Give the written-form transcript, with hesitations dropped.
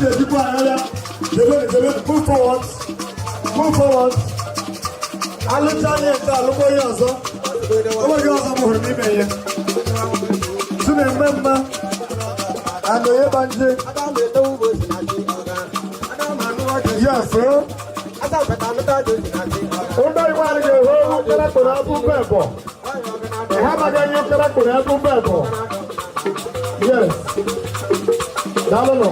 ga-ejikwa anya ya. Jebe, jebe, move forward, move forward. Alụcha ihe nke alụkwa ihe ọzọ. O nweghị ọzọ m hụrụ n'ime ihe. Si na-eme mma and Oyebanji. Yes, eh? Ụdọ iwe anyị ga-ehe owu kere kpere abụ bebọ. Ha amaghị ihe kere kpere abụ bebọ. Yes. Daalụ nọ.